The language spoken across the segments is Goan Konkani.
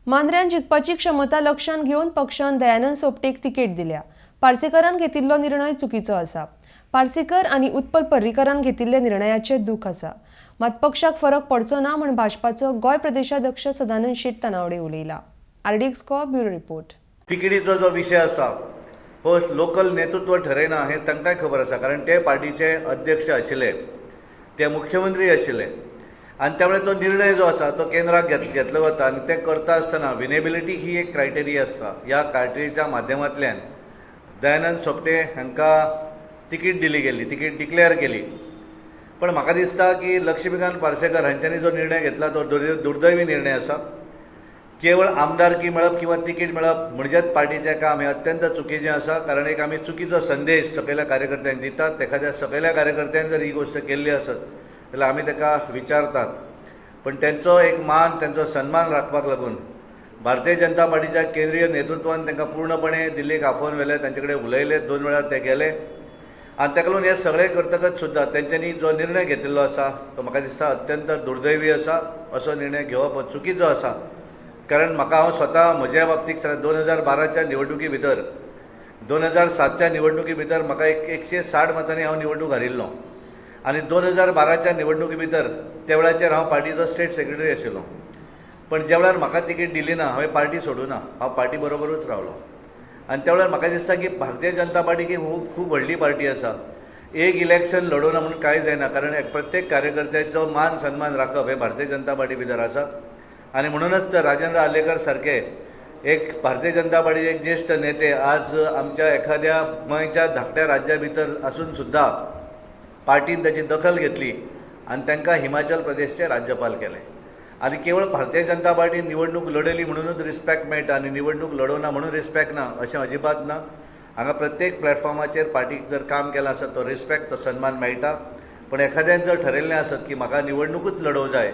मांद्र्यान जिखपाची क्षमता लक्षांत घेवन पक्षान दयानंद सोपटेक तिकेट दिल्या. पार्सेकरान घेतिल्लो निर्णय चुकीचो आसा. पार्सेकर आनी उत्पल पर्रीकरान घेतिल्ल्या निर्णयाचें दूख आसा. मात पक्षाक फरक पडचो ना म्हूण भाजपाचो गोंय प्रदेशाध्यक्ष सदानंद शेट तानावडे उलयला. आरडीएक्स कॉ ब्युरो रिपोर्ट. तिकेटीचो जो विशय आसा हो लोकल नेतृत्व ठरयना हें तांकांय खबर आसा, कारण ते पार्टीचे अध्यक्ष आशिल्ले, ते मुख्यमंत्री आशिल्ले आनी त्यामुळे तो निर्णय जो आसा तो केंद्राक घेतलो वता आनी ते करता आसतना विनेबिलिटी ही एक क्रायटेरिया आसता. ह्या क्रायटेरियाच्या माध्यमांतल्यान दयानंद सोपटे हांकां तिकीट दिली गेली, तिकीट डिक्लेअर केली. पण म्हाका दिसता की लक्ष्मीकांत पार्सेकर हांच्यांनी जो निर्णय घेतला तो दुर्दैवी निर्णय आसा. केवळ आमदारकी मेळप किंवा तिकीट मेळप म्हणजेच पार्टीचें काम हें अत्यंत चुकीचें आसा, कारण एक आमी चुकीचो संदेश सकयल्या कार्यकर्त्यांक दितात. एखाद्या सकयल्या कार्यकर्त्यान जर ही गोश्ट केल्ली आसत जाल्यार आमी ताका विचारतात, पण तेंचो एक मान, तेंचो सन्मान राखपाक लागून भारतीय जनता पार्टीच्या केंद्रीय नेतृत्वान तांकां पूर्णपणे दिल्लीक आफोवन व्हेले, तांचे कडेन उलयले, 2 वेळार ते गेले आनी ताका लागून हें सगळें करतकच सुद्दां तेंच्यांनी जो निर्णय घेतिल्लो आसा तो म्हाका दिसता अत्यंत दुर्दैवी आसा. असो निर्णय घेवप हो चुकीचो आसा, कारण म्हाका हांव स्वता म्हज्या बाबतींत 2012च्या निवडणुकी भितर, 2007च्या निवडणुकी भितर म्हाका 160 मतांनी हांव निवडणूक हारिल्लो आनी 2012च्या निवडणुकी भितर त्या वेळाचेर हांव पार्टीचो स्टेट सेक्रेटरी आशिल्लो. पण ज्या वेळार म्हाका तिकीट दिली ना, हांवें पार्टी सोडूं ना, हांव पार्टी बरोबरूच रावलो. आनी त्या वेळार म्हाका दिसता की भारतीय जनता पार्टी ही खूब व्हडली पार्टी आसा. एक इलेक्शन लडोवना म्हणून कांय जायना, कारण प्रत्येक कार्यकर्त्याचो मान सन्मान राखप हें भारतीय जनता पार्टी भितर आसा. आनी म्हणूनच तर राजेंद्र आर्लेकर सारके एक भारतीय जनता पार्टीचे एक ज्येश्ठ नेते आज आमच्या एखाद्या गोंयच्या धाकट्या राज्या भितर आसून सुद्दां पार्टीन ताची दखल घेतली आनी तांकां हिमाचल प्रदेशचे राज्यपाल केले. आनी केवळ भारतीय जनता पार्टी निवडणूक लडयली म्हणूनच रिस्पेक्ट मेळटा आनी निवडणूक लडोवना म्हणून रिस्पेक्ट ना अशें अजिबात ना. हांगा प्रत्येक प्लॅटफॉर्माचेर पार्टीक जर काम केलां आसत तो रिस्पेक्ट, तो सन्मान मेळटा. पण एखाद्यान जर ठरयल्लें आसत की म्हाका निवडणुकूच लडोवंक जाय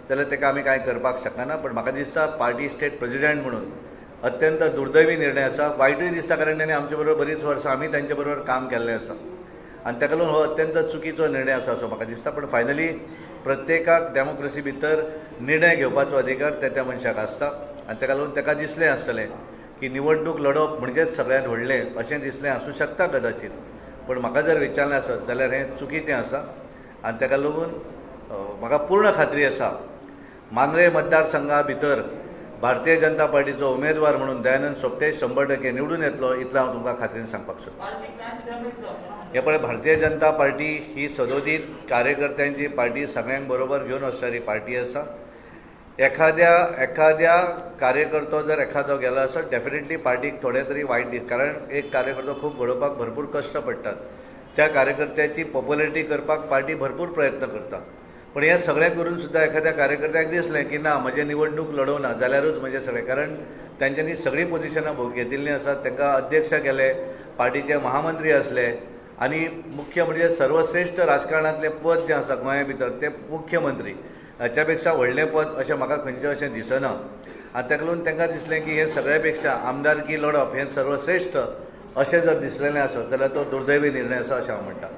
जाल्यार ताका आमी कांय करपाक शकना. पण म्हाका दिसता पार्टी स्टेट प्रेजिडेंट म्हणून अत्यंत दुर्दैवी निर्णय आसा. वायटूय दिसता, कारण ताणें आमचे बरोबर बरीच वर्सां आमी तांचे बरोबर काम केल्लें आसा आनी ताका लागून हो अत्यंत चुकीचो निर्णय आसा असो म्हाका दिसता. पण फायनली प्रत्येकाक डेमोक्रेसी भितर निर्णय घेवपाचो अधिकार त्या त्या मनशाक आसता आनी ताका लागून ताका दिसलें आसतलें की निवडणूक लडोवप म्हणजेच सगळ्यांत व्हडलें अशें दिसलें आसूं शकता कदाचित. पण म्हाका जर विचारलें आसत जाल्यार हें चुकीचें आसा आनी ताका लागून म्हाका पूर्ण खात्री आसा मांद्रे मतदारसंघा भितर भारतीय जनता पार्टीचो उमेदवार म्हणून दयानंद सोपटे 100% निवडून येतलो इतलें हांव तुमकां खात्रीन सांगपाक सोदतां. हे पळय, भारतीय जनता पार्टी ही सदोदीत कार्यकर्त्यांची पार्टी, सगळ्यांक बरोबर घेवन वचणारी पार्टी आसा. एखाद्या कार्यकर्तो जर एखादो गेलो आसत डेफिनेटली पार्टीक थोडे तरी वायट दीस, कारण एक कार्यकर्तो खूब घडोवपाक भरपूर कश्ट पडटात. त्या कार्यकर्त्याची पॉप्युलरिटी करपाक पार्टी भरपूर प्रयत्न करता. पण हें सगळें करून सुद्दां एखाद्या कार्यकर्त्याक दिसलें की ना, म्हजें निवडणूक लडोवना जाल्यारूच म्हजें सगळें, कारण तांच्यांनी सगळीं पोजिशनां घेतिल्लीं आसात. तांकां अध्यक्ष केले, पार्टीचे महामंत्री आसले आनी मुख्य म्हणजे सर्वश्रेश्ठ राजकारणांतलें पद जें आसा गोंया भितर तें मुख्यमंत्री, हाच्या पेक्षा व्हडलें पद अशें म्हाका खंयचें अशें दिसना. आनी ताका लागून तांकां दिसलें की हें सगळ्या पेक्षा आमदारकी लडप हें सर्वश्रेश्ठ अशें जर दिसलेलें आसत जाल्यार तो दुर्दैवी निर्णय आसा अशें हांव म्हणटा.